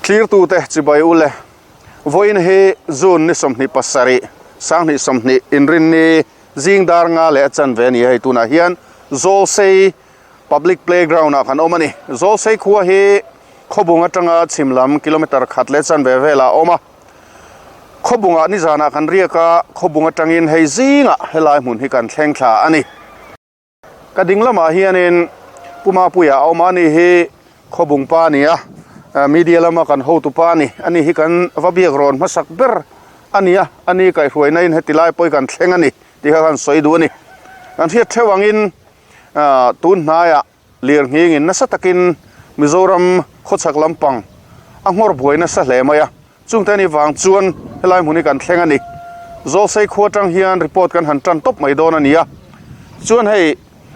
Thlirtute chibai u le. Vawiin hi June ni 27, 2020 inrinni zing dar nga leh a chanve a ni a, hei tunah hian Zawlsei Public Playground ah kan awm a ni. Zawlsei khua hi Khawbung atanga chhim lam kilometre khat leh chanve velah a awm a. Khawbungah nizanah kan riak a, Khawbung atangin hei zingah helai hmun hi kan thleng thla a ni. Ka ding lamah hianin Pu Mapuia a awm a, ani hi Khawbung pa a ni a, media lama kan hotu pa a ni. Ani hi kan va biak rawn hmasak ber a ni a, ani kaihhruaina in heti lai pawh hi kan thleng a ni tih kha kan sawi duh a ni. Kan hriat theuh angin tun hnaiah Lirnghingin nasa takin Mizoram khawchhak lampang a nghawr buai nasa hle mai a, chungte ni vang chuan helai hmun hi kan thleng a ni. Zawlsei khua atang hian report kan han tan tawp mai dawn a ni a, chuan hei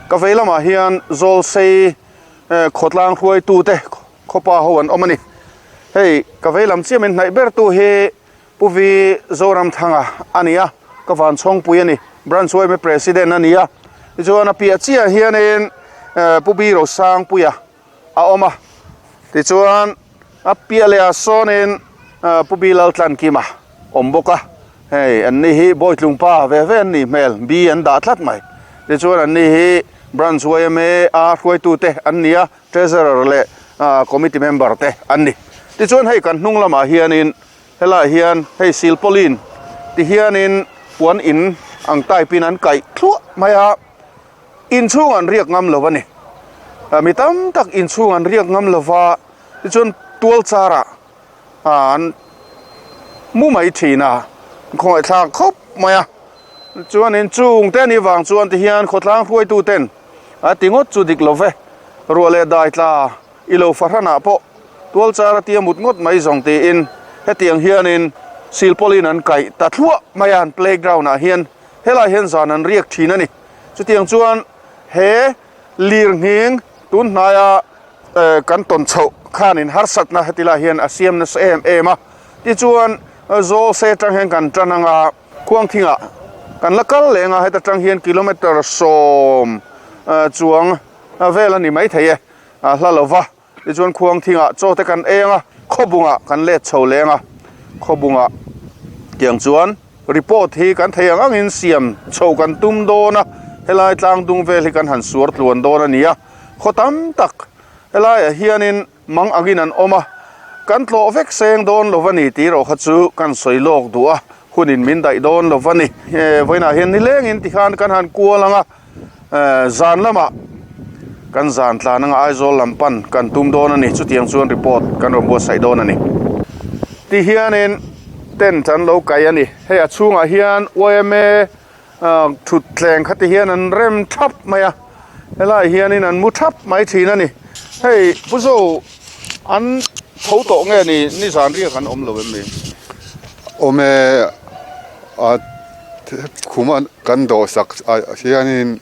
ka vei lamah hian Zawlsei khawtlang hruaitute khawpa ho an awm a ni. Hei ka vei lam chiah min hnaih bertu hi Pu Vi Zoramthanga a ni a, ka van chhawngpui a ni, Branch yma President a ni a, tichuan a piah chiah hianin Pu Bi Rosangpuia a awm a, tichuan a piah leh ah sawnin Pu Bi Laltlankima awm bawk a, hei an ni hi Bawitlung pa ve ve an nih hmel, Bi an dah tlat mai, tichuan an ni hi Branch yma a hruaitute an ni a, Treasurer leh Committee member te an ni, tichuan hei kan hnung lamah hianin Helaiah hian hei silpauline ti hianin puan in ang type in an kaih thluah mai a, inchhung an riak ngam lo a ni. Mi tam tak inchhung an riak ngam lo va, tichuan tual charah an mu mai thin a, khawngaihthlak khawp mai a. Chuanin chung te anih vang chuan ti hian khawtlang hruaitu ten a ti ngawt chu dik lo ve, ruah leh dai tla I lo fahranah pawh tualchar a tia mut ngawt mai zawng tiin hetiang hianin silpawlin an kaih ta thluah mai a, an playground ah hian helai hian zan an riak thin a ni. Chutiang chuan he lirnghing tun hnaia kan tawn chhoh khanin harsatna heti lai hian a siam nasa em em a, tichuan Zawlse atang hian kan tan anga Khuangthingah kan la kal leng a, heta tang hian kilometre 10 chuang vel a ni maithei e. A hla lo va, tichuan khuang thingah chaw te kan eng a, khawbungah kan let chho leng a, khawbungah tiang chuan report hi kan thei ang angin siam chho kan tum dawn a, helai tlang dung vel hi kan han suar tluan dawn a ni a, khaw tam tak helaiah hianin mang angin an awm a, kan tlawh vek seng dawn lo va ni tih erawh kha chu kan sawi lawk duh a, hunin min daih dawn lo va ni. Vawiinah hian nilengin tikhan kan han kual ang a. Zan lamah kan zan tlan anga Aizawl lam pan kan tum dawn a ni. Chutiang chuan report kan rawn buatsaih dawn a ni. Ti hianin tent an lo kai a ni. Hei a chhungah hian yma thutthleng kha ti hian an rem thap mai a. Helaiah hianin an mu thap mai thin a ni. Hei Pu Zo an tho tawh nge ni nizan riak an awm lo em ni? Awm e a. Khum a kan dawh sak ah hianin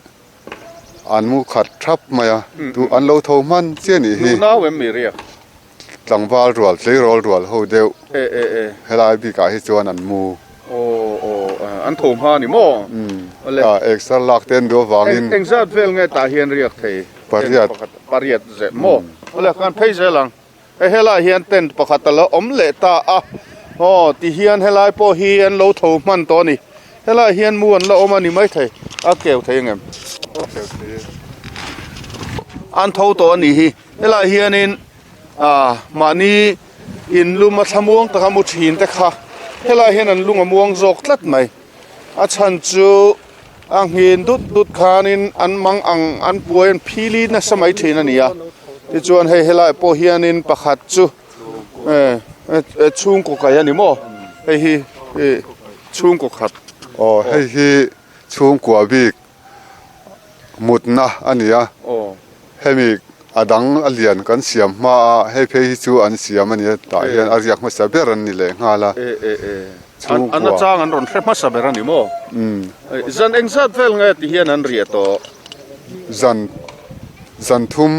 an mu khat thap mai a, duh an lo tho hman chiah nih hi. Nunau em mi riak? Tlangval rual, tleirawl rual ho deuh helai bikah hi chuan an mu. Aw aw an tho hma ni maw? Umm exer lak te an duh avangin. Engzat vel nge tah hian riak thei? Pariat. Pariat zeh maw? Awle kan phei zel ang. Hei helaiah hian tent pakhat a lo awm leh ta a, aw ti hian helai pawh hi an lo tho hman tawh a ni. Helaiah hian mu an la awm a ni maithei, a keu thei ang em? An tho tawh a nih hi, helaiah hianin ah mahni in lum a thlamuang taka mu thin te kha helaiah hian an lung a muang zawk tlat mai. A chhan chu a nghin dut dut khanin an mang ang an puai an phili nasa mai thin a ni a, tichuan hei helaiah pawh hianin pakhat chu eh chhungkaw kai a ni maw hei hi ih chhungkaw khat. Aw hei hi chhungkua bik mutna a ni a, hemi a dang a lian kan siam hma a hei phei hi chu an siam a ni a tah hian a riak hmasa ber an ni leh nghal a chhungkua an achang an rawn hre hmasa ber a ni maw zan engzat vel nge ti hian an riah tawh zan zan thum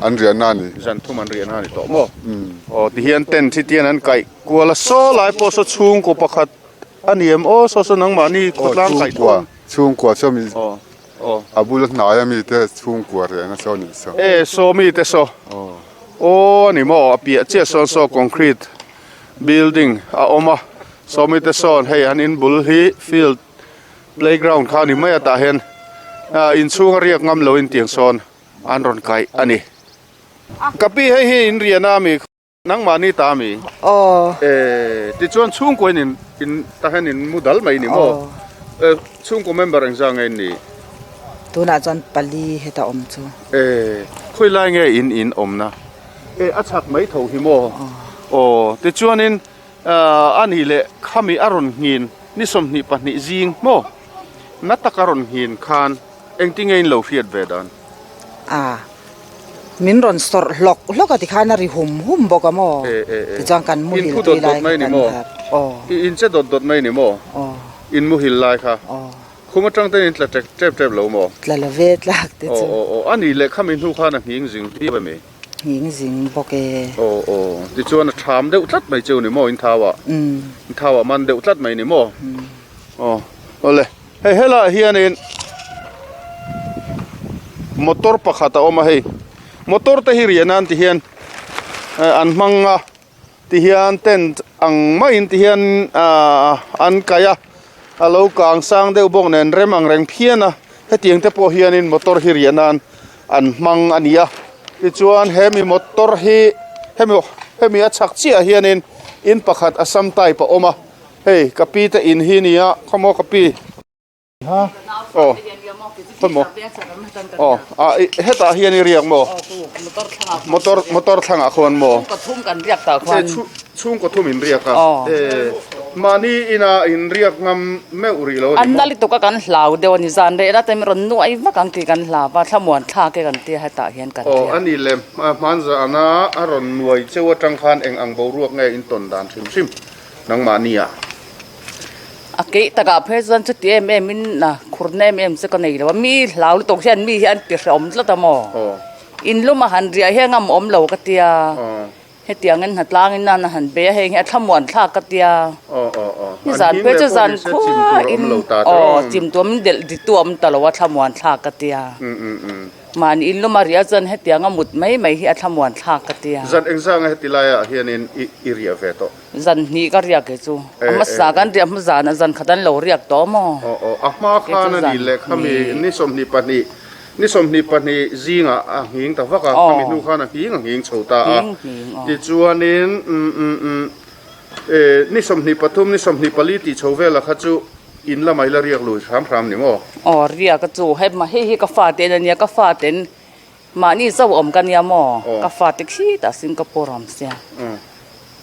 an riah na a ni zan thum an riah na a ni tawh maw aw ti hian tent hi tian an kaih kual a saw lai pawh saw chhungkaw pakhat a ni em aw saw saw nangmahni khawtlang kaih thawm Chhungkua chu mi a bul hnaia mite chhungkua reng a saw nih saw. E saw mite saw. Aw a ni maw a piah chiah sawn saw concrete building a awm a sawmi te sawn hei an in bul hi field playground kha a ni mai a tah hian ah inchhung a riak ngam lo in tiang sawn an rawn kaih a ni. Ka pi hei hi in rian a mi. Nangmahni ta mi? Aw. Eh, tichuan chhungkaw in in in ta hian in mu dal mai ni maw? Aw. Eh, chhungkaw member engzah nge in nih? Tunah chuan pali heta awm chu. Eh, khawi lai nge in in awmna? Eh, a chhak mai tho hi maw? Aw. Aw, tichuanin ah a nih leh khami a rawn nghin ni 22 zing maw? Na taka rawn nghin khan engtinge in lo hriat ve dan? A, min rawn sawrh hlawk hlawk a tikhan a ri hum hum bawk a maw? Tichuan kan muhil tui lai kha kan harh. Aw. I in che dawt dawt mai ni maw? Aw. In muhil lai kha? Aw. Khum atang ten in tla ṭek ṭep ṭep lo maw? Tla lo ve tlak te chu. Aw aw aw, a nih leh khami hnu khan a nghing zing viau em i? Nghing zing bawk e. Aw aw, tichuan a ṭham deuh tlat mai cheu ni maw in thau ah? Umm. In thau ah man deuh tlat mai ni maw? Umm. Aw, awle. Hei helaiah hianin motor pakhat a awm a hei motor te hi riah nan ti hian eh an hmang a ti hian tent ang maiin ti hian ahh an kaih a a lo kang sang deuh bawk nen rem ang reng phian a hetiang te pawh hianin motor hi riah nan an hmang a ni a tichuan hemi motor hi hemi hemi a chhak chiah ah hianin in pakhat assam type a awm a. Hei ka pi te in hi nia khawmaw ka pi aw khawmaw aw ah ih hetah hian i riak maw motor motor thlangah khuan maw chhungkaw thum in riak a mahni ina in riak ngam meuh rih lo a ni maw. An lutuk a kan hlau deuh a ni zan reh rat em rawn nuai vak ang tih kan hlau a thlamuan thlak e kan tia hetah hian kan riak. Aw a ni lem hmanzahna a rawn nuai cheu atang khan eng ang boruak nge in tawn dan hrim hrim. Nangmahni ah. A keih takah phei chuan chuti em em in a khurna em em chu ka nei lo a, mi hlau lutuk hian mi hi an ti hrehawm tlat a maw? In luma han riah hi a ngam awm lo ka tia, hetiang in hnatlang in a han bei a heng hi a thlamuan thlak ka tia, nizan phei chu zan khua in aw chim tuam in delh ditu a awm ta lo a thlamuan thlak ka tia. Mahni in lawm a riah chuan hetianga mut mai mai hi a thlamuan thlak ka ti a. Zan engzanga heti laiah hianin i riah ve tawh? Zan hnih ka riak kei chu. A hmasa kan riah hma zanah zan khat an lo riak tawh maw? Aw aw, a hma khan a nih leh khami ni 22, ni 22 zingah a nghing ta vak a, khami hnu khan a nghing a nghing chho ta a. Tichuanin ni 23, ni 24 tih chho velah kha chu In lamah ila riak lui hram hram ni maw? Aw riak a chu hei mah hei hi ka fate in a nia ka faten mahni zauh awm ka nia maw ka fate khi tah Singapore a awm sia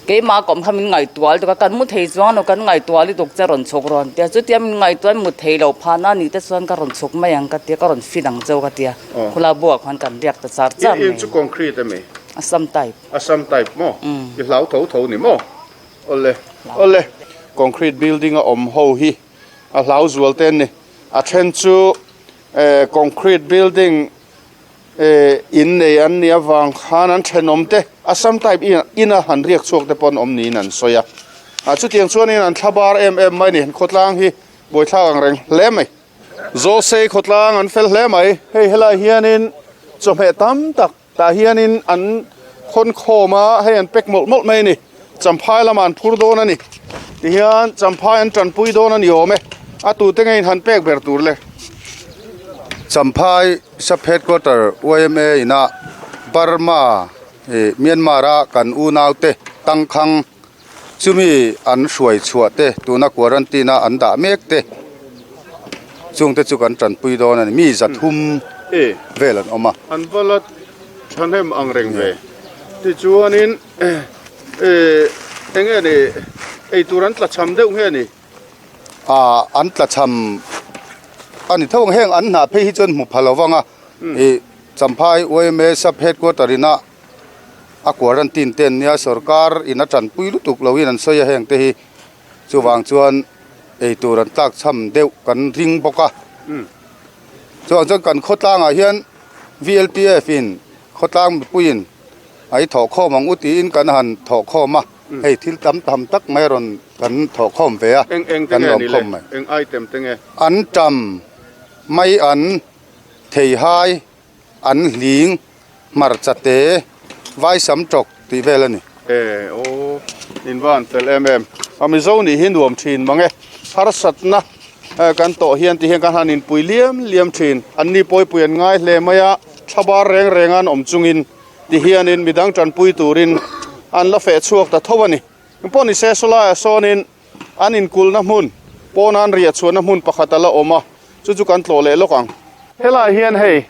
keimah ka awm kha min ngaihtuah lutuk a kan mu thei chuang lo kan ngaihtuah lutuk che rawn chhuk rawn tia chutia min ngaihtuah in mu thei loh phah na ni te chuan ka rawn chhuk mai ang ka tia ka rawn fin ang cheu ka tia khulai buah khan kan riak ta char char mai. In chu concrete a mi? Assam type. Assam type maw? I hlau tho tho ni maw? Awle awle concrete building a awm ho hi a hlau zual te an ni a then chu eh concrete building eh in nei an nih avang khan an thenawm te assam type in a han riak chhuak te pawh an awm niin an sawi a ah chutiang chuanin an thla bar em em mai a ni khawtlang hi buaithlak ang reng hle mai. Zawlsei khawtlang an fel hle mai hei helai hianin chawhmeh tam tak Tah hianin an khawn khawm a, hei an pack mawlh mawlh mai a ni. Champhai lamah an phur dawn a ni. Tihian Champhai an tanpui dawn a ni awm e. A tute ngeiin han pek ber tur le. Champhai Sub Headquarter yma ina Burma ih Myanmar a kan unaute tangkhang chumi an hruai chhuah te tuna quarantine a an dah mek te chungte chu kan tanpui dawn a ni mi zathum vel an awm a. An va la thahnem ang reng ve tichuanin eh eng nge ni eitur an tlachham deuh nge ni? Ah an tlachham a ni tho ang heng an hnah phei hi chuan hmu pha lo vang a ih Champhai yma sub headquarter ina a quarantine te an nia sorkar in a tanpui lutuk lo in an sawi a heng te hi chuvang chuan eitur an tlak chham deuh kan ring bawk a chuvang chuan kan khawtlang ah hian V L T F in khawtlang mipui in a i thawh khawm ang u tiin kan han thawh khawm a hei thil tam tham tak mai rawn kan thawh khawm ve a kan lawm khawm mai an tam mai an theihai an hling. Hmarcha te, Vai sam tawk tih vel a ni. E aw, in va han fel em em. A Mizo nih hi nuam thin mang e. Harsatna kan tawh hian ti hian kan han inpui liam liam thin. Anni pawipui an ngai hle mai a, thlabar reng reng an awm chungin ti hianin midang tanpui turin an la feh chhuak ta tho a ni. Engpawh ni se sawlaiah sawnin an inkulhna hmun pawna an riah chhuahna hmun pakhat a la awm a, chu chu kan tlawh leh lawk ang. Helaiah hian hei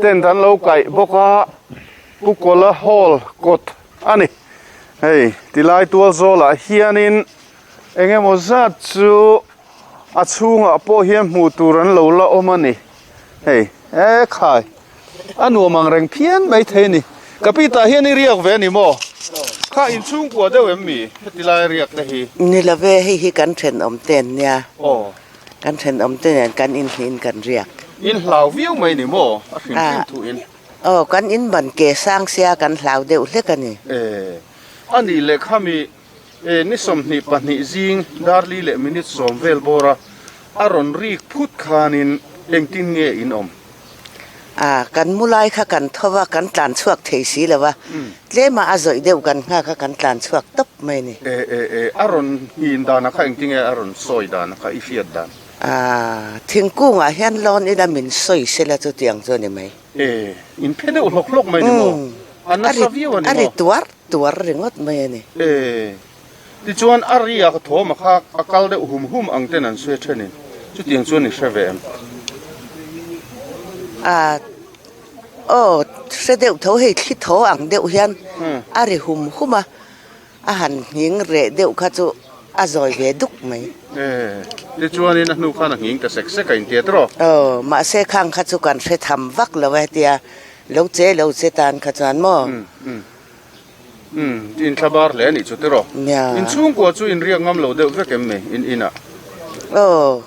tent an lo kaih bawk a, Pu Kawla Hall kawt a ni. Hei tilai tual zawlah hianin eng emaw zat chu a chhungah pawh hian hmuh tur an lo la awm a ni. Hei e khai a nuam ang reng phian mai thei a ni. Ka pi tah hian i riak ve a ni maw? Kha inchhungkua deuh em mi heti lai riak te hi? Ni lo ve, hei hi kan thenawm te an nia. Kan thenawm te nen kan inhnihin kan riak. In hlau viau mai ni maw? A hrim hrim thu in. Aw, kan in ban ke sang sia kan hlau deuh hlek a ni. E, a nih leh khami e ni 22 zing darli leh minute sawm vel bawra a rawn rik phut khanin engtin nge in awm? A, kan mu lai kha kan tho va, kan tlan chhuak thei si lo va, tlema a zawih deuh kan nghak a, kan tlan chhuak tawp mai a ni. E, e, e, a rawn nghin danah kha engtin nge a rawn sawi danah kha i hriat dan? A, thingkungah hian lawn ila min sawi sela chutiang chu a ni mai. E, in phe deuh hlawk hlawk mai ni maw? A nasa viau a ni maw? A ri tuar tuar ringawt mai a ni. E, Tichuan a riak thawm a kha a kal deuh hum hum ang ten an sawi then in chutiang chuan i hre ve em? A, aw, hre deuh tho hei thli thaw ang deuh hian a ri hum hum a, a han nghing reh deuh kha chu a zawi ve duk mai. E, tichuanin a hnu khan a nghing ta sek sek a intia tawh. Aw, mahse khang kha chu kan hre tham vak lo a hetia lo che lo che tan kha chuan maw? Umm, in thla bar hle a nih chu tiraw? Nia. In chhungkua chu in riak ngam lo deuh vek em ni in inah? Aw.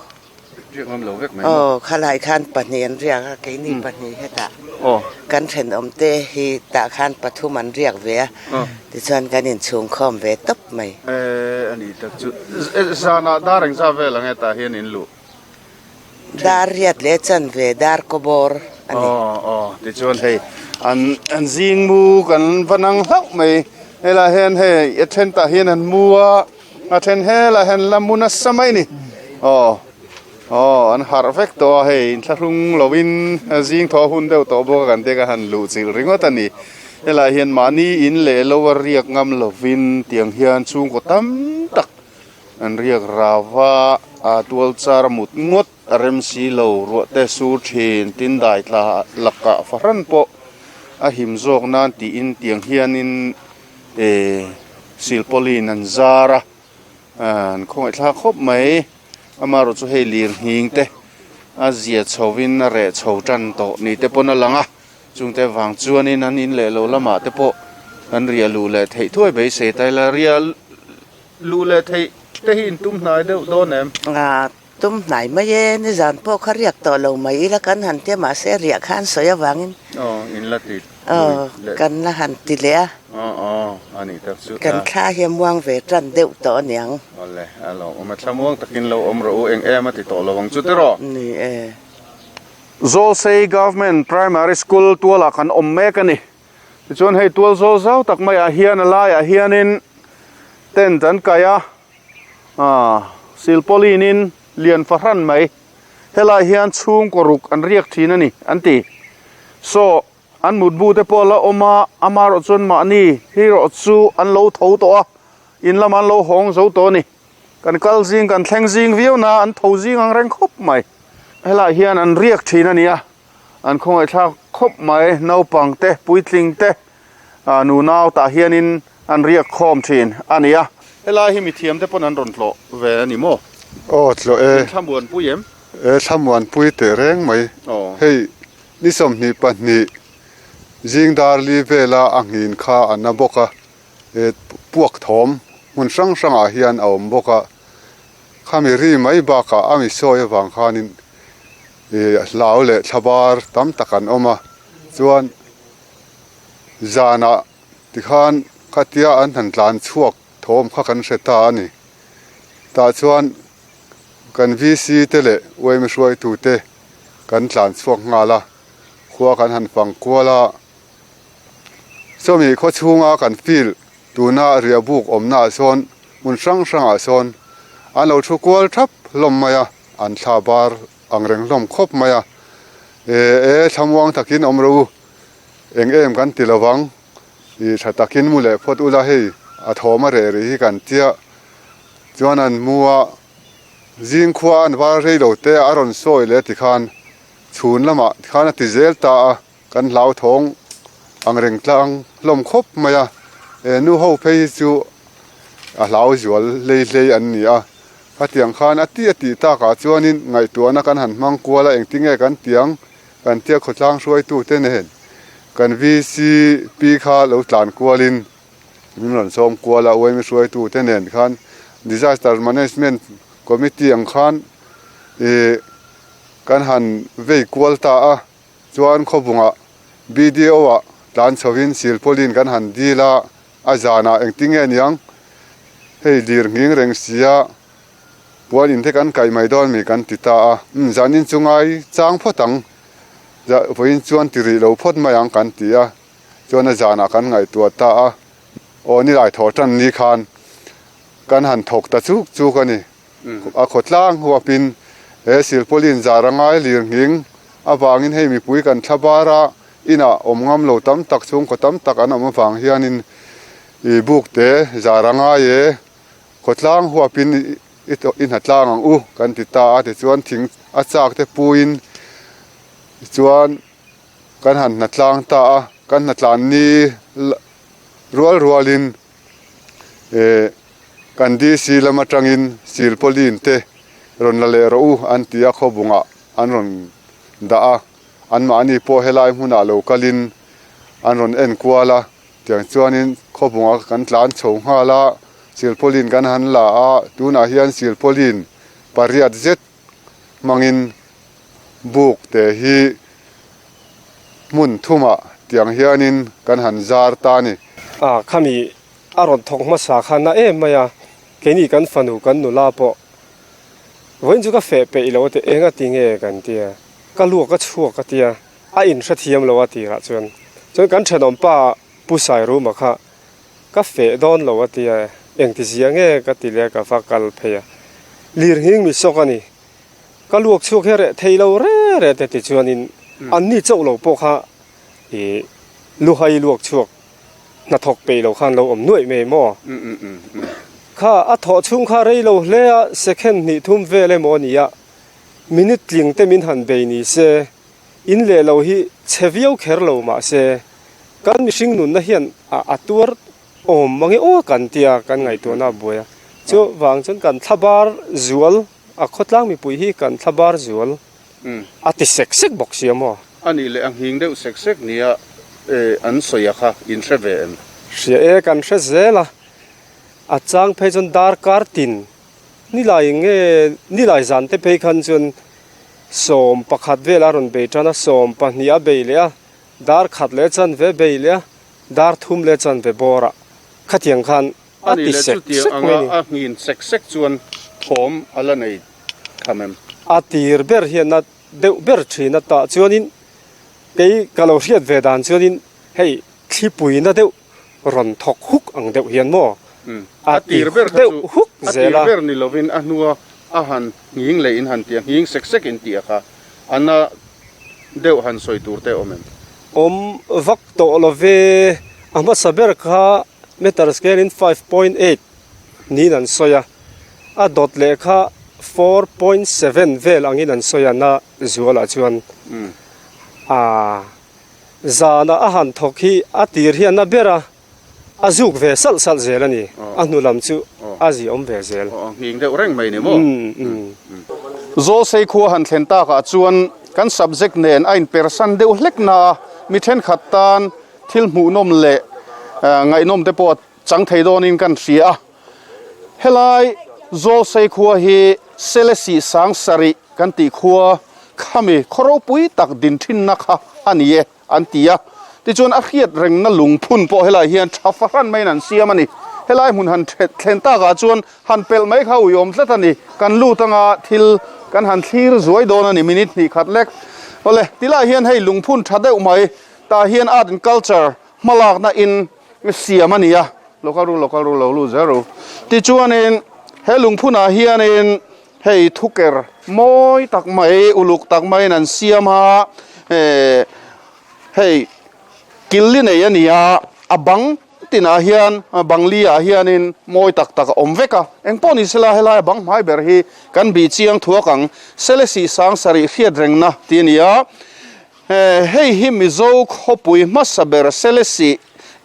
Riak ngam lo vek mai maw? Aw, khalai khan pahnih an riak a, keini pahnih hetah kan thenawm te hi tah khan pathum an riak ve a, tichuan kan inchhungkhawm ve tawp mai. E, a nih tak chu. Zanah dar engzah vel ang e tah hian in luh? Dar riat leh chanve dar kawbawr a ni. Aw aw tichuan hei an an zing mu kan va nang hlauh mai helai hian hei a then tah hian an mu a a then helai hian la mu nasa mai a ni aw aw an harh vek tawh a hei inthlahrung lovin zing thaw hun deuh tawh bawk a kan te ka han luh chilh ringawt a ni helai hian mahni in leh lo a riak ngam lovin tiang hian chhungkaw tam tak An riak rau va, a tual char a mut ngawt a rem si lo, ruah te sur thin, tin dai tla lakah fahran pawh a him zawk nan tiin tiang hianin eh silpawlin an zar a, an khawngaihthlak khawp mai. Amaherawhchu chu hei lir nghing te a zia chhovin a reh chho tan tawh ni te pawn a lang a, chungte vang chuanin an in leh lo lamah te pawh an riah luh leh theih thuai beisei ta ila riah Luh leh theih te hi in tum hnai deuh dawn em? A tum hnai mai e, nizan pawh kha riak tawh lo mai ila kan han tia mahse riah kha an sawi avangin. Aw, in la ti Aw, kan la han ti leh a. Aw, aw, a nih tak chu. Kan thla hi a muang ve tan deuh tawh a niang. Awle, a lo awm a, thla muang takin lo awm rawh u, eng em a ti tawh lo ang chu tiraw? Ni e. Zawlsei Government Primary School tualah kan awm mek a ni. Tichuan hei tual zawl zau tak maiah hian a laiah hianin tent an kaih a, aaa silpauline in lian fahran mai helaiah hian chhungkaw ruk an riak thin a ni an ti. Saw an mutbu te pawh a la awm a, amaherawh chuan mahni hi erawh chu an lo tho tawh a, in lamah an lo hawng zo tawh a ni. Kan kal zing kan thleng zing viau na an tho zing ang reng khawp mai. Helaiah hian an riak thin a ni a. An khawngaihthlak khawp mai, naupang te, puitling te, nu nau tah hianin an riak khawm thin a ni a. Helai hi mithiam te pawn an rawn tlawh ve a ni maw? Aw tlawh e. In thlamuanpui em? E thlamuanpui teh reng mai. Aw. Hei ni 22 zing dar li vela a nghin kha a na bawk a, e puak thawm hmun hrang hrangah hian a awm bawk a, khami ri mai bakah a mi sawi avang khanin Ih hlau leh thlabar tam tak an awm a, chuan zanah tikhan khatia an han tlan chhuak thawm kha kan hre ta a ni. Tah chuan kan VC te leh uaimi hruaitu te kan tlan chhuak nghal a, khua kan han fang kual a. Sawmi khaw chhunga kan field tuna riahbuk awmnaah sawn hmun hrang hrangah sawn an lo thu kual thap hlawm mai a, an thla bar ang reng hlawm khawp mai a. E e thlamuang takin awm rawh u, eng em kan ti lovang, i tha takin mu leh phawt ula hei a thawm a reh rih hi kan tia chuan an mu a, zing khua an var rei lo te a rawn sawi leh tikhan chhun lamah tikhan a ti zel ta a. Kan hlauthawng ang reng tlang hlawm khawp mai a, he nu ho phei hi chu a hlau zual hlei hlei an ni a, khatiang khan a tih a tih takah chuanin ngaihtuahna kan han hmang kual a, engtinge kan tiang kan tia khawtlang hruaitute nen kan VCP kha lo tlan kualin min rawn sawm kual a, UMI hruaitute nen khan Disaster Management Committee ang khan ih kan han vei kual ta a. Chuan khawbungah BDO-ah tlan chhovin silpawlin kan han dil a, a zanah engtinge niang hei lir nghing reng sia puan in te kan kaih mai dawn mi kan ti ta a, umm zanin chu ngai chang phawt ang, vawiin chuan ti rih lo phawt mai ang kan ti a, chuan a zanah kan ngaihtuah ta a, aw nilai thawh tan ni khan kan han thawk ta chuk chuk a ni. A khawtlang huapin he silpawlin zar a ngai lir nghing avangin hei mipui kan thla bar a, inah awm ngam lo tam tak chhungkaw tam tak an awm avang hianin i buk te zar a ngai e, khawtlang huapin i hnatlang ang u kan ti ta a tichuan thing a chak te puiin tichuan kan han hnatlang ta a, kan hnatlan ni rual rualin eh Kan DC lam atangin silpawlin te rawn la leh rawh u an ti a, khawbungah an rawn dah a, anmahni pawh helai hmunah lo kalin an rawn en kual a, tiang chuanin khawbungah kan tlan chho nghal a, silpawlin kan han la a, tunah hian silpawlin pariat zet hmangin buk te hi hmun thumah tiang hianin kan han zar ta a ni. A khami A rawn thawk hmasa kha na em mai a, keini kan fanu kan nula pawh vawiin chu ka feh peih lo a ti, eng a ti nge kan ti a, ka luak a chhuak a tia, a inhrethiam lo a tirah chuan, chuan kan thenawm pa Pu Sairuma kha ka feh dawn lo a tia, engti zia nge ka ti leh a ka va kal phei a, lirnghing mi sawk a ni, ka luak chhuak hi a reh thei lo re re te ti chuanin anni chauh lo pawh kha ih luhai luak chhuak hnathawk peih lo khan lo awm nuaih mai maw? Kha a thawh chhung kha rei lo hle a, second hnih thum vel emaw a ni a, minute tling te min han bei ni se, in leh lo hi chhe viau kher lo mah se, kan mihring nunna hian a a tuar awm mange aw kan tia kan ngaihtuahna a buai a, chuvang chuan kan thla bar zual a khawtlang mipui hi kan thla bar zual. A ti sek sek bawk sia maw? A nih leh a nghing deuh sek sek nia an sawi a kha in hre ve em? Hria e, kan hre zel a. A chang phei chuan darkar tin nilai nge nilai zan te phei khan chuan 11 vel a rawn bei tan a, 12 a bei leh a, dar khat leh chanve bei leh a, dar thum leh chanve bawrah khatiang khan A ti sek sek mai a ni. A nghin sek sek chuan thawm a la nei tham em? A tir ber hian a deuh ber thin a tah chuanin kei ka lo hriat ve dan chuanin hei thlipuina deuh rawn thawk huk ang deuh hian maw a ti deuh huk zel a. A tir ber ni lovin a hnua a han nghing leh in han ti a, nghing sek sek in tih a kha a na deuh han sawi tur te awm em? Awm vak tawh lo ve, a hmasa ber kha Meter scale in 5.8 niin an sawi a, a dawt leh kha 4.7 vel angin an sawi a, na zualah chuan a zana a han thawk hi a tir hi a na ber a, a zuk ve salh salh zel a ni, a hnu lam chu a ziahawm ve zel. Aw, nghing deuh reng mai ni maw? Zawlsei khua han thlen takah chuan kan subject nen a inpersan deuh hlek na a, mi thenkhat tan Thil hmuhnawm leh ngaihnawm te pawh a chang thei dawnin kan hria a, helai Zawlsei khua hi Selesih Sangsarih kan tih khua khami khaw ropui tak din thinna kha a ni e an ti a, tichuan a hriat rengna lungphun pawh helai hian tha fahran maiin an siam a ni. Helai hmun han thlen takah chuan han pelh mai kha uiawm tlat a ni, kan lut anga thil kan han thlir zuai dawn a ni minute hnih khat lek. Awle, tilai hian hei lungphun tha deuh mai Tah hian Art and Culture Hmalakna in siam a ni a, lo kal ru, lo kal ru, lo lut zel ru. Tichuanin he lungphunah hianin hei thuker mawi tak mai, uluk tak maiin an siam a, eh hei killi nei a ni a, a bang tinah hian bang li ah hianin mawi tak tak a awm vek a. Engpawh ni sela helai a bang hmai ber hi kan bih chiang thuak ang, Selesih sang sarih hriat rengna tih a ni a. Hei hi Mizo khawpui hmasa ber Selesih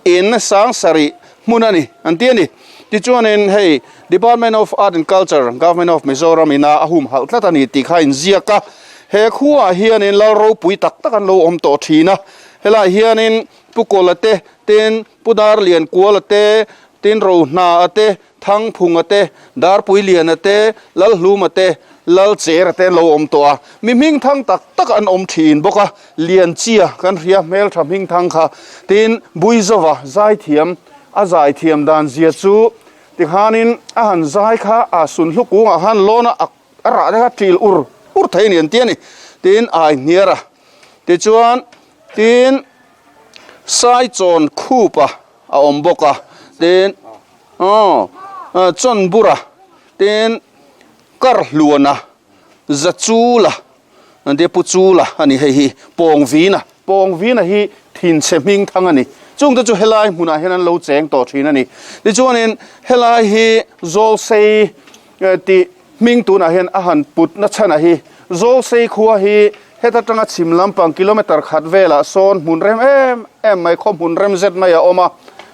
in 7000 hmun a ni an ti a ni. Tichuanin hei Department of Art and Culture, Government of Mizoram ina a humhalh tlat a ni tih kha a inziak a. He khuaah hianin lal ropui tak tak an lo awm tawh thin a. Helaiah hianin Pu Kawla te, tin Pu Darliankuala te, tin Rohna-a te, Thangphunga te, Darpuiliana te, Lalhluma te, Lalchera te an lo awm tawh a, mi hmingthang tak tak an awm thin bawk a, Lianchia kan hria hmeltha hmingthang kha, tin Buizova zaithiam a zaithiam dan zia chu tikhanin a han zai kha a sunhlu kungah khan lawn a a rah te kha ṭil ur ur thei a ni an ti a ni, tin Aihniara tichuan tin Saichawn khupa a awm bawk a, tin aw Chawnbura tin Karhluana Zachula an tia Pu Chula a ni hei hi Pawngvina Pawngvina hi thinchhe hming thang a ni chungte chu helai hmunah hian an lo cheng tawh thin a ni tichuanin helai hi Zawlsei tih Hming tunah hian a han put na chhan a hi. Zawlsei khua hi heta tanga chhim lampang kilometre khat velah sawn hmun rem em em mai khaw hmun rem zet mai a awm a.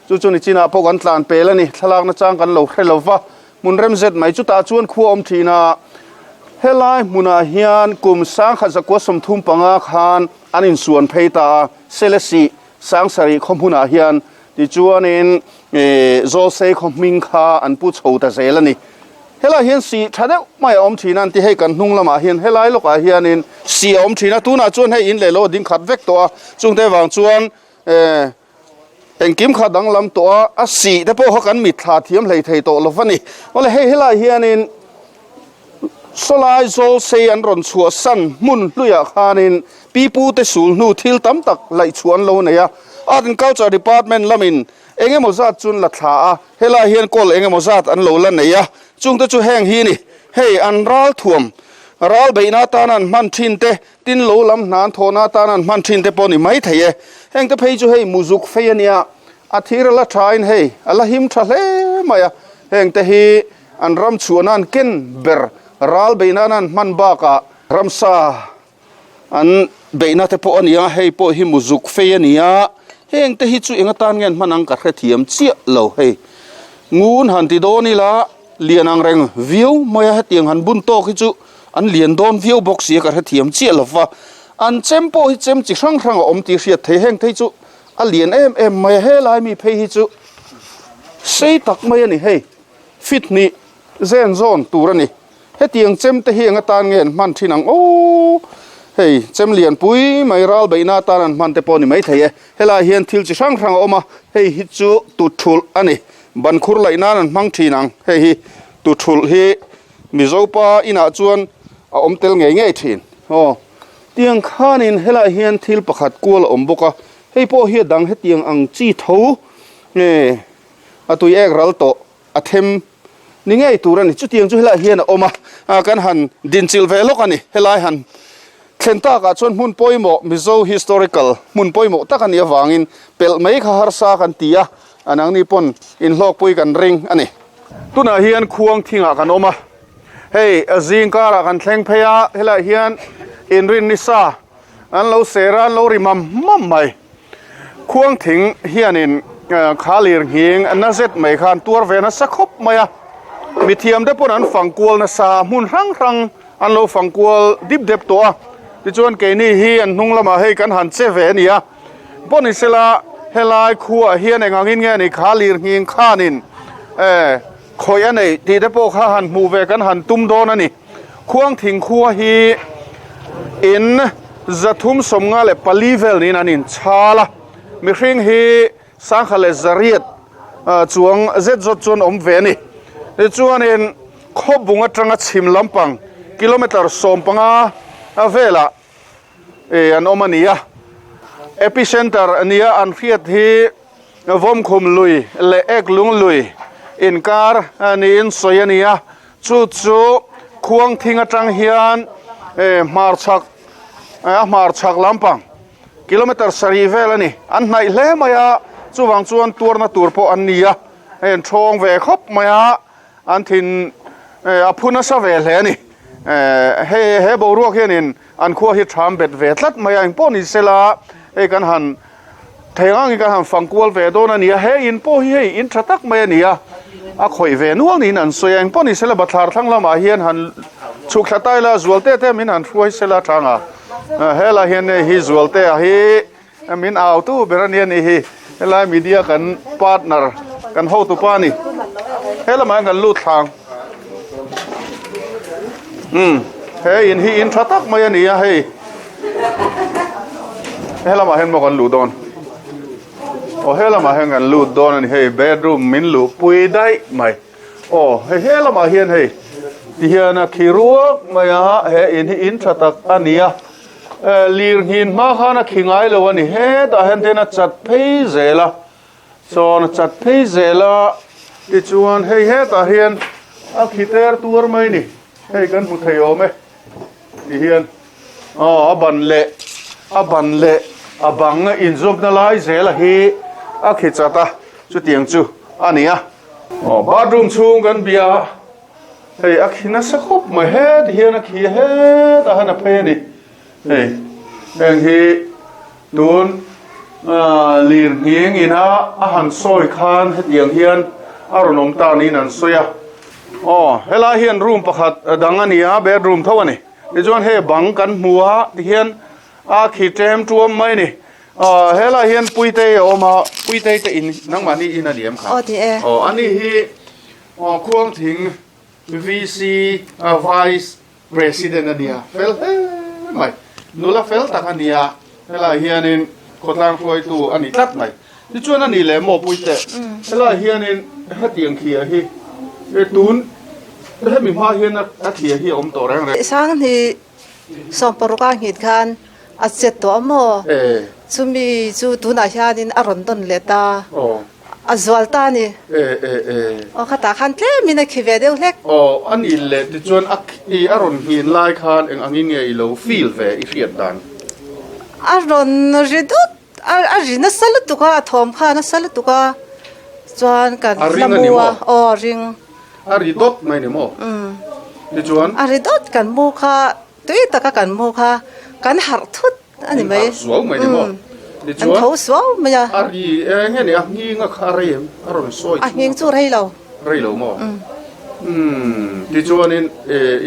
Chu chu nichinah pawh kan tlan pel a ni. Thlalak na chang kan lo hre lo va. Hmun rem zet mai chutah chuan khua awm thin a. Helai hmunah hian kum 1935 khan an insuan phei ta a. Selesih 7000 khaw hmunah hian tichuanin Zawlsei khaw hming kha an pu chho ta zel a ni. Helai hian si tha deuh mai a awm thin a, an ti hei kan hnung lamah hian helai lawkah hianin si a awm thin a, tunah chuan hei in leh lo a ding khat vek tawh a, chungte vang chuan eh engkim kha danglam tawh a, a si te pawh kha kan mitthla thiam hlei thei tawh lo va ni. Awle hei helai hianin sawlai zawl sei an rawn chhuah san hmun hluiah khanin pipu te sul hnu thil tam tak laih chhuah an lo nei a, Art and Culture Department lamin eng emaw zat chu an la thla a, helaiah hian kawl eng emaw zat an lo la nei a, chungte chu heng hi a ni, hei an ral thuam, ral beihna atana an hman thin te, tin lo lam hna an thawhna atana an hman thin te pawh a ni mai thei e, hengte phei chu hei muzuk fei a nia, a thir a la thain hei a la him tha hle mai a, hengte hi an ram chhuahna an ken ber ral beihna an hman bakah ramsa An beihna te pawh a ni a, hei pawh hi muzuk fei a ni a, heng te hi chu eng atan nge an hman ang ka hrethiam chiah lo hei. Ngun han ti dawn ila lian ang reng viau mai a, hetiang han bun tawk hi chu an lian dawn viau bawk si a ka hrethiam chiah lo va. An chem pawh hi chem chi hrang hrang a awm tih hriat thei, heng te hi chu a lian em em mai a, helai mi phei hi chu sei tak mai a ni hei, fit hnih zen zawn tur a ni. Hetiang chem te hi eng atan nge an hman thin ang aw? Hei chem lian pui mai ral beihna atan an hman te pawh a ni maithei e. Helaiah hian thil chi hrang hrang a awm a, hei hi chu tutthulh a ni. Ban khur laih nan an hmang thin ang. Hei hi tutthulh hi Mizopa inah chuan a awm tel ngei ngei thin. Aw tiang khanin helaiah hian thil pakhat kual a awm bawk a, hei pawh hi a dang hetiang ang chi tho nge a tui ek ral tawh. A them ni ngei tur a ni. Chutiang chu helaiah hian a awm a, kan han dinchilh ve lawk a ni. Helai han thlen takah chuan hmun pawimawh, Mizo historical hmun pawimawh tak a nih avangin pelh mai kha harsa kan ti a, a nangni pawn inhlawkpui kan ring a ni. Tunah hian khuang thingah kan awm a, hei zing karah kan thleng phei a, helaiah hian inrin nisa An lo ser a, an lo ri mam mam mai. Khuang thing hianin kha lir nghing na zet mai khan tuar ve nasa khawp mai a. Mithiam te pawn an fang kual nasa a, hmun hrang hrang an lo fang kual dip dep tawh a. Tichuan keini hi an hnung lamah hei kan han che ve a ni a. Pawnisela helai khuaah hian eng angin nge a ni kha lir nghing khanin khawih a neih tih te pawh kha han hmuh ve kan han tum dawn a ni. Khuang thing khua hi in 354 vel niin an inchhal a, mihring hi sangha leh zariat chuang zet zawt chuan awm ve a ni. Tichuanin Khawbung atanga chhim lampang kilometre 15 velah an awm a ni a. Epicenter nia an hriat hi Vawmkhum lui leh Eklung lui inkar niin sawi a ni a, chu chu Khuangthing atang hian hmarchhak a hmarchhak lampang kilometer sarih vel a ni. An hnaih hle mai a, chuvang chuan tuarna tur pawh an ni a, hei an thawng ve khawp mai a. An thin a phu nasa ve hle a ni. Hei he boruak hianin an khua hi ṭham bet ve tlat mai a, engpawh ni sela hei kan han thei ang angin kan han fang kual ve dawn a ni a, he in pawh hi hei in ṭha tak mai a ni a, a khawih ve nual niin an sawi a, engpawh ni sela bathlar thlang lamah hian han chhuk thla ta ila Zualte te min han hruai sela ṭhang a, helai hian hei hi Zualtea hi Min au tu ber a nia nih hi, helai media kan partner kan hotu pa a ni, he lamah hian kan lut thlang. Umm he in hi in tha tak mai a ni a hei, he lamah hian maw kan luh dawn, aw he lamah hian kan lut dawn a ni hei bedroom min luh pui daih mai, aw hei he lamah hian hei tihian a khi ruak mai a he in hi in tha tak a ni a. Lir nghin hma khan a khi ngai lo a ni. Hetah hian ten a chat phei zel a, chawn a chat phei zel a, tichuan hei hetah hian a khi ter tuar mai ni. Hei kan hmu thei awm e tihian aw a ban leh a ban leh a bang a inzawmna lai zel a hi a khi chat a, chutiang chu a ni a. Aw bathroom chhung kan bia a. Hei a khi nasa khawp mai heti hian a khi a hetah hian a phei a ni. Hei heng hi tun lir nghing ina a han sawi khan hetiang hian a rawn awm ta niin an sawi a. Aw helai hian room pakhat dang a ni a bedroom tho a ni. Tichuan hei bang kan hmu a tihian a khi tlem tuam mai a ni. Aw helai hian Puitei a awm a Puitei te in nangmahni in a ni em kha? Aw ni e. Aw ani hi Khuangthing VC Vice President a nia, fel hle mai. Nula fel tak a nia, helaiah hianin khawtlang hruaitu a ni tlat mai. Tichuan a nih leh maw Puite, helaiah hianin hetiang thliah hi tun hemi hma hian a thliah hi a awm tawh reng reng. Sanghnih 16 a nghit khan a che tawh a maw? Chumi chu tunah hianin a rawn dawn leh ta, a zual ta a ni. Aw khatah khan tlemin a khi ve deuh hlek. Aw a nih leh tichuan a khi a rawn nghin lai khan eng angin nge i lo feel ve i hriat dan? A rawn ri dut, a ri nasa lutuk a, a thawm kha a nasa lutuk a, chuan kan hla mu a, aw a ring. A ri dawt mai ni maw? Tichuan? A ri dawt kan mu kha, tui taka kan mu kha kan harh thut a ni mai. Kan harh suau mai ni maw? Tichuan? Kan tho suau mai a. A ri eng nge ni a nghing a kha a rei em? A rawn sawi chu. A nghing chu rei lo. Rei lo maw? Umm tichuanin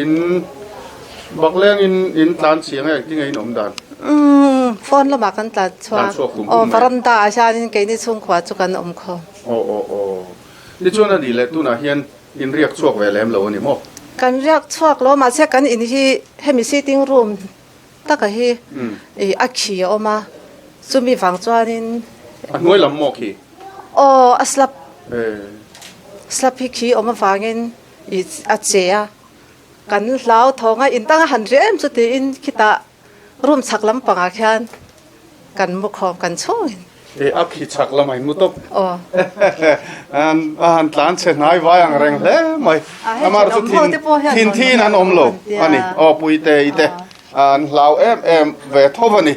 in bakleng in in tlan chiang e engtin nge in awm dan? Umm phone lamah kan tlan chhuak. Tlan chhuak hum hum mai. Aw varanda ah hianin keini chhungkhua chu kan awm khawm. Aw aw aw. Tichuan a nih leh tunah hian in riak chhuak ve lem lo a ni maw? Kan riak chhuak lo mahse kan in hi hemi sitting room taka hi ih a khi a awm a, chumi vang chuanin. A hnuai lam maw khi? Aw a slab slab hi khi awm avangin ih a che a, kan hlau thawng a in tanga han riah em chu tiin khitah room chhak lampangah khian Kan mu khawm kan chhungin. E a khi chhak lamah in mu tawp. Aw. A han tlan chhe hnai vai ang reng hle mai. Amar chu thin thin thin an awm lo a ni. Aw Puite i te an hlau em em ve tho a ni.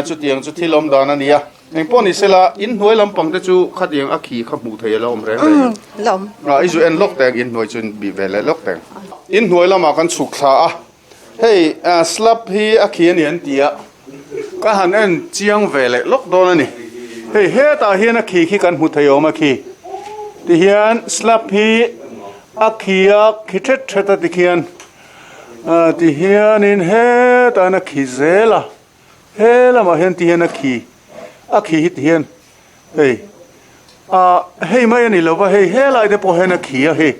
Chutiang chu thil awm dan a ni a. Engpawh ni sela in hnuai lampang te chu khatiang a khi kha hmuh thei a la awm reng reng. La awm. I zu en lawk teng in hnuai chu in bih ve leh lawk teng. In hnuai lamah kan chhuk thla a. Hei slab hi a khi a ni an ti a, ka han en chiang ve leh lawk dawn a ni. Hei hetah hian a khi khi kan hmu thei awm a khi. Tihian slab hi a khi a khi thet thet a tikhian tihianin hetah hian a khi zel a, he lamah hian tihian a khi a khi hi tihian Hei ah hei mai a ni lo va hei helai te pawh hian a khi a hei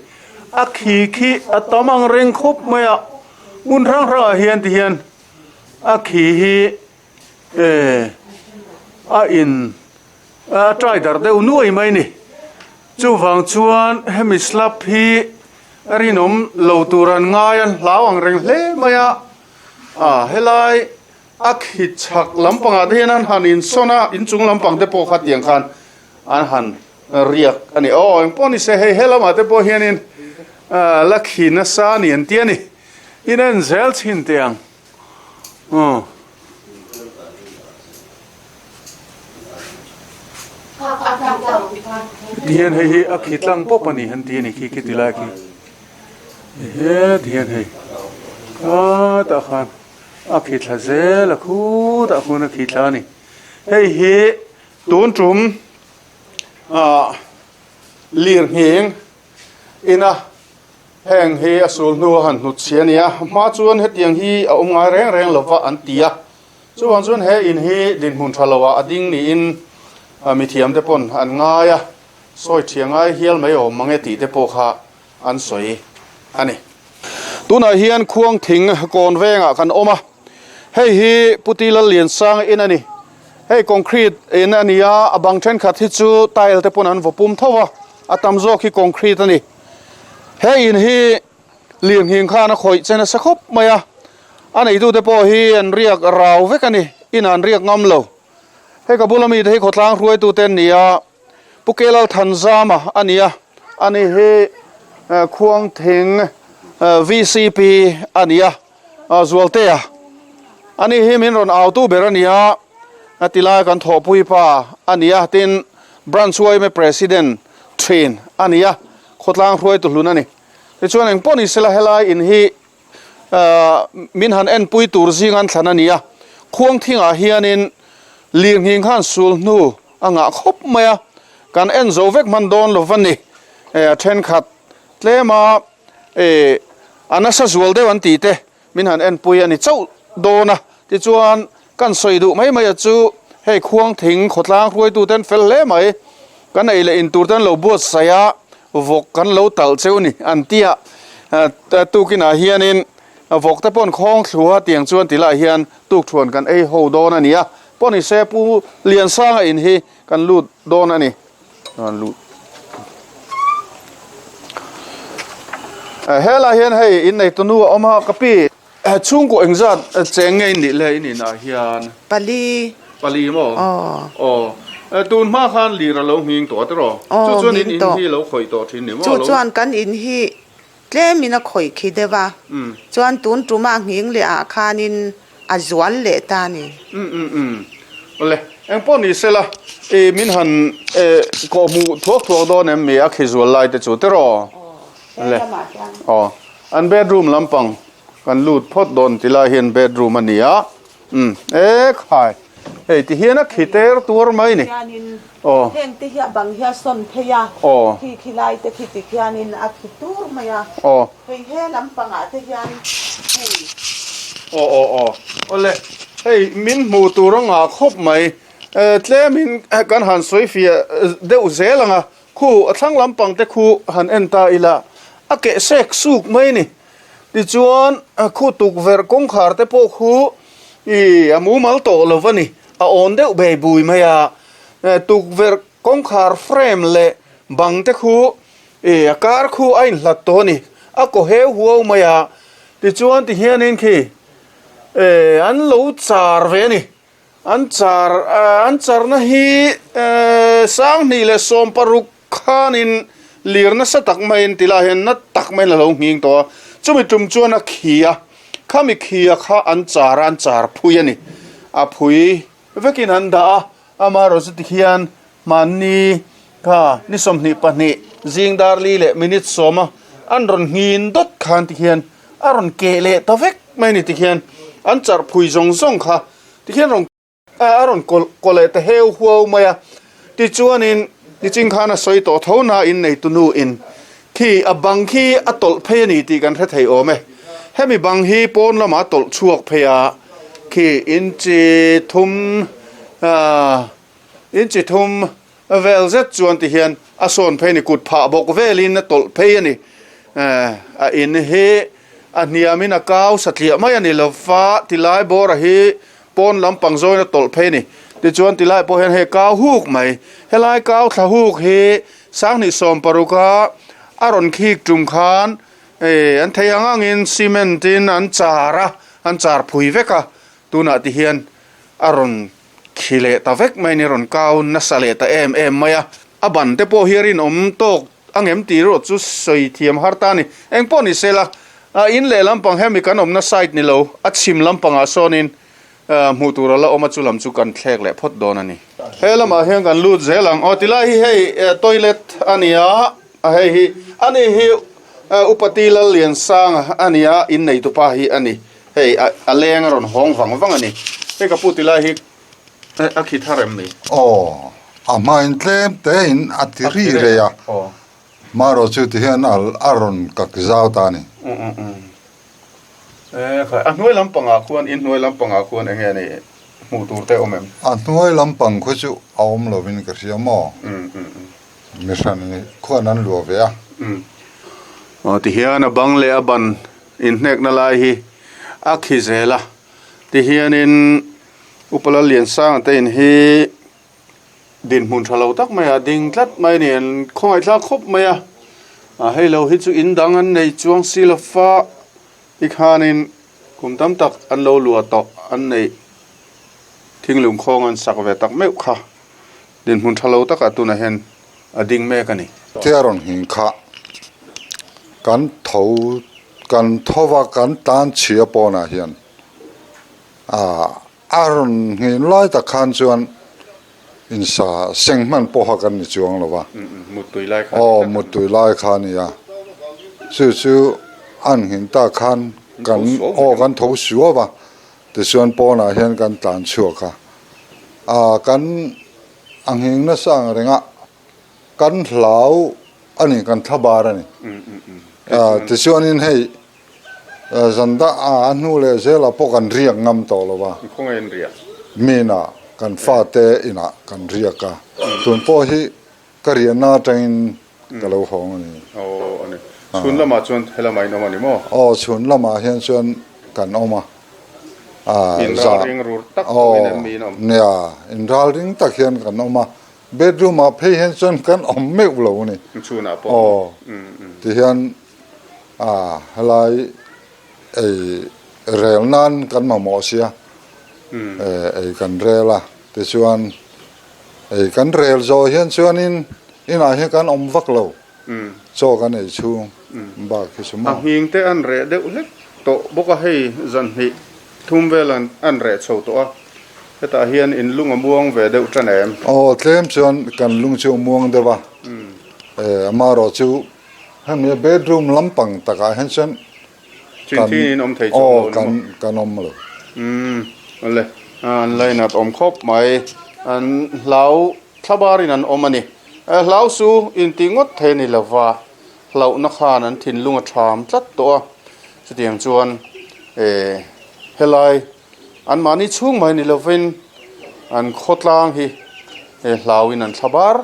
a khi khi a tam ang reng khawp mai a hmun hrang hrang ah hian ti hian a khi hi eh a in a try dar deuh nuai mai a ni chuvang chuan hemi slab hi a rinawm lo tur an ngai a hlau ang reng hle mai a ah helai. A khi chhak lampangah te hian an han insawn a, inchung lampang te pawh kha tiang khan an han riak a ni. Aw, engpawh ni se hei he lamah te pawh hianin la khi nasa a ni an ti a ni. In en zel chhin teh ang. Aw. Tihian hei hi a khi tlang pawp a ni an ti a ni khi khi ti lai khi. Ehe tihian hei a tah khan a khi thla zel a khutah khuan a khi thla a ni. Hei hi tun tum ah lirnghing ina heng hi a sul hnu a han hnut chhi a ni a, hma chuan hetiang hi a awm ngai reng reng lova an ti a. Chuvang chuan he in hi dinhmun tha loah a ding niin mithiam te pawn an ngai a, sawi thiah ngai hial mai awm mang e tih te pawh kha an sawi a ni. Tunah hian khuang thing kawn vengah kan awm a, hei hi Puti Lalliansanga in a ni. Hei concrete in a ni a, a bang thenkhat hi chu tile te pawn an vaw pum tho a, a tam zawk hi concrete a ni. He in hi Lirnghing khan a khawih che nasa khawp mai a, a neitute pawh hi an riak rau vek a ni, inah an riak ngam lo. Hei ka bula mite hi khawtlang hruaitute an ni a, Pu Kelal Thanzama a ni a, ani hi Khuangthing VCP a ni a, Zualtea ani hi min rawn autu ber a ni a, tilai kan thawhpui pa a ni a, tin Branch yma President thin a ni a, khawtlang hruaitu hlun a ni. Tichuan eng pawh ni sela helai in hi min han enpui tur zing an thlan a ni a, khuang thingah hianin lirnghing khan sul hnu a ngah khawp mai a, kan en zo vek hman dawn lo va ni. A thenkhat tlema a nasa zual deuh an tih te min han enpui a ni chauh dawn a, tichuan kan sawi duh mai mai a chu hei khuang thing khawtlang hruaitu ten fel hle mai, kan ei leh in tur ten lo buatsaih a, vawk kan lo talh cheu ni an ti a, tukinah hianin vawk te pawn khawng thlu a tiang chuan ti lah hian tukthuan kan ei ho dawn a ni a, pawh ni se Pu Liansanga in hi kan lut dawn a ni. Helai hian hei inneitu nu a awm a ka pi. Chhungkaw engzat cheng nge in nih le in inah hian? Pali. Pali maw? Aw. Tun hma khan lir a lo nghing tawh a tiraw? Aw, Chu chuan nghing in in tawh. hi lo khawih tawh thin ni maw? Chu chuan kan in hi tlemin a khawih khi deuh a. Chuan tun tuma nghing leh ah khanin a zual leh ta a ni. Um um um. Awle, eng pawh ni sela, i min han kawh hmuh thuak thuak dawn em mi a khi zual lai te chu tiraw? Awle. Aw, an bedroom lampang kan lut phawt dawn ti lai hian bedroom a ni a. Um, e khai, hei ti hian a khi ter tuar mai ni. Aw. Heng te hi a bang hi a sawn phei a. Aw. Khi khi lai te khi ti khianin a khi tur mai a. Aw. Hei he lampangah te hian hei. Aw aw aw awle hei min hmuh tur a ngah khawp mai tlemin kan han sawi fiah deuh zel ang a khu a thlang lampang te khu han en ta ila a keh sek suk mai ni tichuan khu tukverh kawngkhar te pawh khu ih a mumal tawh lo va ni a awn deuh bei bui mai a tukverh kawngkhar frame leh bang te khu E, a kar khu a inhlat tawh a ni. A kaw heu huau mai a, tichuan ti hianin khi e, an lo char ve a ni. An char, an charna hi e, 2016 khanin lir nasa tak maiin ti lai hian na tak maiin a lo nghing tawh a. Chumi tum chuan a khi a, khami khi a kha an char a, an char phui a ni. A phui vekin an dah a, amaherawhchu chu ti hian Hmanni kha ni 22 zing dar li leh minute sawma an rawn nghin dawt khan ti hian a rawn keh leh ta vek mai a ni ti hian an charh phui zawng zawng kha ti hian rawn a rawn kaw leh ta heu huau mai a tichuanin nichin khan a sawi tawh tho na in neitu nu in khi a bang khi a tawlh phei a ni tih kan hre thei awm e hemi bang hi pawn lamah a tawlh chhuak phei a khi inchi thum ah. Inchi thum vel zet chuan ti hian a sawn phei a ni, kut phah bawk velin a tawlh phei a ni. A in hi a hniamin a kau satliah mai a ni lo va, tilai bawra hi pawn lampang zawin a tawlh phei a ni. Tichuan tilai pawh hian hei kau huk mai, helai kau thla huk hi 2016 a a rawn khik tum khan an thei ang angin cement in an char a, an char phui vek a. Tunah ti hian a rawn khi leh ta vek mai a ni, a rawn kau nasa leh ta em em mai a. A ban te pawh hi a rinawm tawk ang em tih erawh chu sawi thiam har ta a ni. Eng pawh ni se la, in leh lampang hemi kan awmna side ni lo, a chhim lampangah sawnin hmuh tur a la awm a, chu lam chu kan thlek leh phawt dawn a ni. He lamah hian kan lut zel ang. Aw tilai hi hei toilet a ni a, hei hi a ni hi Upati Lalliansanga a ni a, inneitupa hi a ni. Hei a leng a rawn hawng vang vang a ni. Hei ka pu tilai hi a khi thar em ni? Aw, a hmain tlem tein a ti ri rei a, marawh chu tihian a rawn kak zau ta a ni. E khai, a hnuai lampangah khuan, in hnuai lampangah khuan eng nge ni hmuh tur te awm em? A hnuai lampang khu chu a awm lovin ka hria maw? Mi hran khuan an luah ve a. Aw tihian a bang leh a ban inhnekna lai hi a khi zel a, tihianin Upa Lalliansanga te in hi dinhmun tha lo tak mai a ding tlat mai a ni, an khawngaihthlak khawp mai a, a hei lo hi chu in dang an nei chuang si lo fa tikhanin kum tam tak an lo luah tawh an neih thinglung khawng an sak ve tak meuh kha dinhmun tha lo takah tunah hian a ding mek a ni. Tia rawn nghing kha kan tho kan thova kan tan chhia pawnah hian ah a rawn nghin lai tak khan chuan insa seng hman pawha kan ni chuang lo va. Aw muttui lai kha a ni a, chu chu an nghin tak khan kan aw kan tho suau va, tichuan pawnah hian kan tlan chhuak a, ah kan a nghing nasa ang reng a, kan hlau a ni, kan thlabar a ni. Tichuanin hei zan dah a hnu leh zelah pawh kan riak ngam tawh lo va, mina kan fate inah kan riak a, tun pawh hi ka riahna atangin ka lo hawng a ni. Aw a ni. Chhun lamah chuan helamah in awm a ni maw? Aw chhun lamah hian chuan kan awm a. Inralring rur tak pawhin em mi in awm? Nia, inralring tak hian kan awm a. Bedroom ah phei hian chuan kan awm meuh lo a ni. Chhunah pawh. Aw, tihian helai ei rel nan kan mamawh sia, ei kan rel a, tichuan ei kan rel zawh hian chuanin inah hian kan awm vak lo. Chaw kan ei chhung bak hi chu maw. A hming te an reh deuh hlek tawh bawk a, hei zan hnih thum vel an reh chho tawh a, hetah hian in lung a muang ve deuh tan em? Aw tlem chuan kan lung chu a muang deuh a, amaherawh chu hemi bedroom lampang takah hian chuan Kan awm thei chuang lo ni maw? Kan awm lo. Umm awle an lainat awm khawp mai. An hlau thlabarin an awm a ni. Hlau su intih ngawt thei a ni lova, hlauhna khan an thinlung a tham tlat tawh a. Chutiang chuan helai anmahni chhung mai ni lovin an khawtlang hi hlauin an thlabar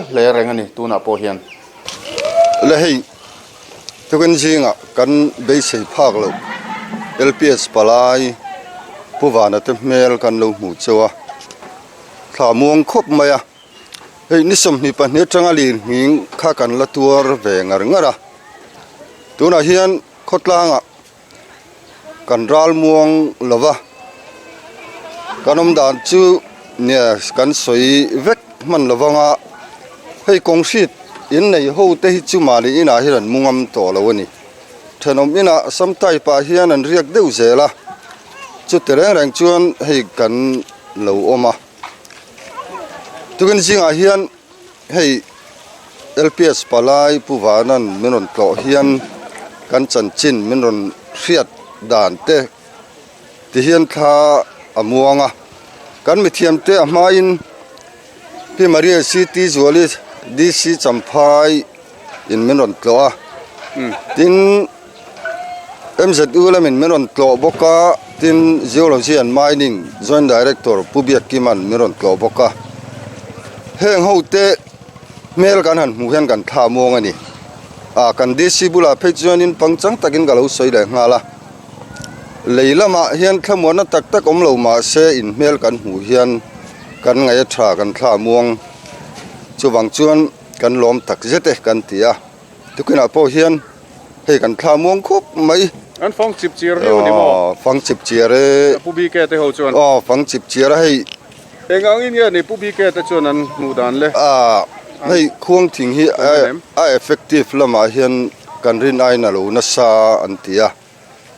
hle reng a ni tunah pawh hian. Le hei tukin zingah kan beisei phak loh LPS palai Pu Vana te hmel kan lo hmuh cheu a, thla muang khawp mai a, hei ni 22 atanga lirnghing kha kan la tuar ve ngar ngar a, tunah hian khawtlangah Kan ral muang lo va, kan awm dan chu nia kan sawi vek hman lo vang a, hei kawng hrit in nei ho te hi chu mahni inah hian an mu ngam tawh lo a ni. Thenawm inah sam type ah hian an riak deuh zel a, chuti reng reng chuan hei kan lo awm a. Tukin zingah hian Hei LPS palai Pu Vanan min rawn tlawh hian kan chanchin min rawn hriat dan te ti hian thla a muang a, kan mithiam te a hmain Pi Maria CT Zuali DC Champhai in min rawn tlawh a, tin MZU lamin min rawn tlawh bawk a, tin Geology and Mining Joint Director Pu Biakkima'n min rawn tlawh bawk a. Heng ho te hmel kan han hmuh hian kan thla muang a ni. Ah kan DC bulah phei chuanin pangchang takin ka lo sawi leh nghal a. Lei lamah hian thlamuanna tak tak awm lo mahse in hmel kan hmuh hian kan ngaih a tha kan thla muang. Chuvang chuan kan lawm tak zet e kan ti a. Tukinah pawh hian hei kan thla muang khawp mai. An fang chip chiar viau a ni maw? Aw, fang chip chiar e. Pu BK te ho chuan. Aw, fang chip chiar a hei. Eng angin nge ni Pu BK te chuan an hmuh dan le? Aaa, hei khuang thing hi a effective lamah hian kan rin aiin a lo nasa an ti a.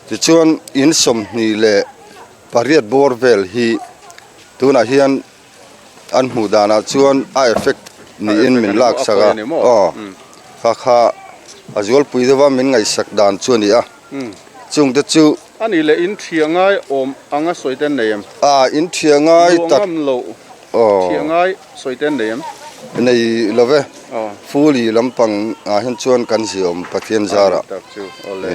Tichuan in 28 bawr vel hi tunah hian an hmuh danah chuan a effect niin min lak sak a, aw kha kha a zualpui deuh a min ngaihsak dan chu a ni a, chungte chu. A nih leh in thiah ngai awm anga sawi te an nei em? A, in thiah ngai tak. Luah ngam loh thiah ngai sawi te an nei em? Nei lo ve, Fuli lampang ah hian chuan kan ziawm Pathian zarah. A nih tak chu, awle.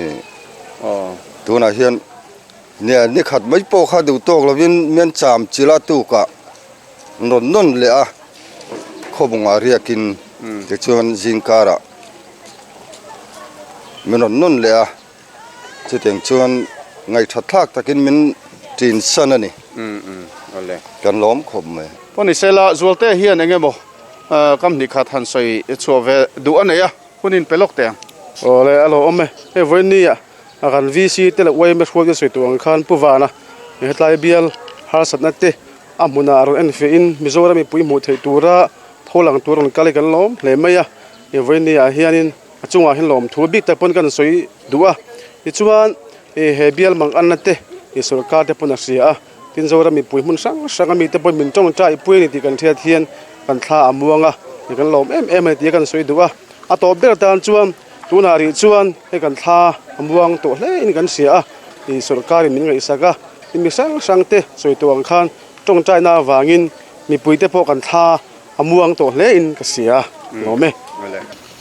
Tunah hian Nia, ni khat mai pawh kha duh tawk lovin mian cham chila tukah rawn nawn leh a, khawbungah riakin tichuan zingkarah min rawn nawn leh a, chutiang chuan ngaihthat thlak takin min ṭin san a ni. Kan lawm khawp mai. Pawh ni sela, Zualte hian eng emaw kam hnih khat han sawi chhuah ve duh a nei a, hun in pe lawk teh ang. Awle, a lo awm e. Hei vawiin ah A kan VC te leh yma hruaite sawi tur ang khan Pu Vana hetlai bial harsatna te a hmunah rawn en fiahin Mizoram mipui hmuh theih tura tho lang tur rawn kal hi kan lawm hle mai a. He vawiin ah hianin a chungah hian lawmthu bik tak pawn kan sawi duh a. Tichuan he bial mang anna te sorkar te pawn a hria a. Tin Zoram mipui hmun hrang hrang a mite pawhin min tawngtai pui a ni tih kan hriat hian kan thla a muang a, kan lawm em em a ni tih kan sawi duh a. A tawp ber tan chuan tunah rih chuan hei kan thla a muang tawh hle in kan hria a, ih sorkarin min ngaihsak a, tin mi hrang hrang te sawi tawh ang khan tawngtaina avangin mipuite pawh kan thla a muang tawh hle in ka hria a, lawm e.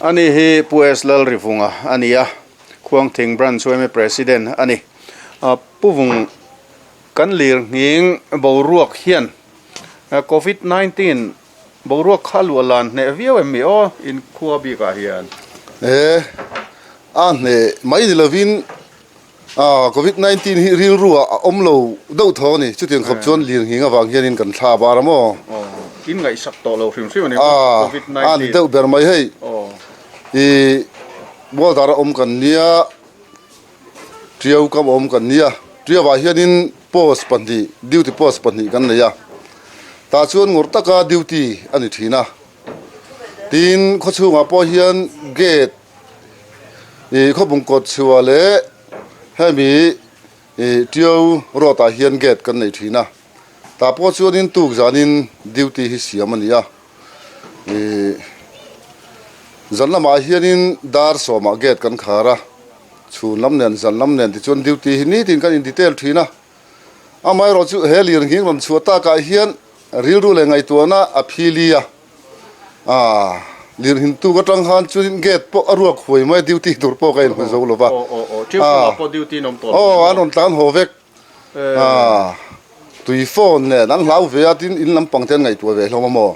Ani hi Pu S. Lalrivunga a ni a, Khuangthing Branch yma President a ni. Pu Vung. Kan lirnghing boruak hian Covid 19 boruak kha luah lan hneh viau em mi aw in khua bikah hian? E, a hneh mai ni lovin Covid 19 hi rilru ah a awm lo deuh tho a ni. Chutiang khawp chuan lirnghing avang hianin kan thla bar a maw? Aw, in ngaihsak tawh lo hrim hrim a ni maw Covid 19? A ni deuh ber mai hei. I Mualdar a awm kan nia. Tiau kam awm kan nia, Tiauah hianin post pahnih, duty post pahnih kan nei a, tah chuan ngawrh taka duty a ni thin a. Tin, khawchhungah pawh hian gate ih khawpung kawt chhuah leh hemi ih Tiau road ah hian gate kan nei thin a, tah pawh chuanin tuk zanin duty hi siam a ni a. Ih zan lamah hianin dar sawmah gate kan khar a, chhun lam nen zan lam nen tichuan duty hi nitin kan in detail thin a. Amaherawh chu he lirnghing rawn chhuah takah hian rilru leh ngaihtuahna a phili a, ah lirnghin tuk atang khan chuanin gate pawh a ruak huai mai a duty tur pawh ka inhmu zo lo va. Ah aw an rawn tlan haw vek. Aaa tui phone nen an hlau ve a tin in lampang te an ngaihtuah ve hlawm a maw?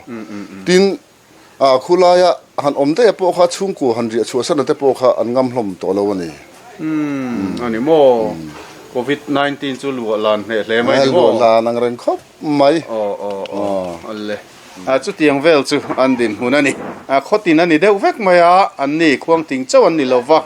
Tin ah khulaia han awm daih pawh kha chhungkua han riah chhuah san te pawh kha an ngam hlawm tawh lo a ni. Umm a ni maw? Covid 19 chu luah lan hneh hle mai ni maw? Luah lan ang reng khawp mai. Aw aw aw le. Chutiang vel chu an dinhmun a ni. Khawtin a ni deuh vek mai a, an ni khuangting chauh an ni lo va.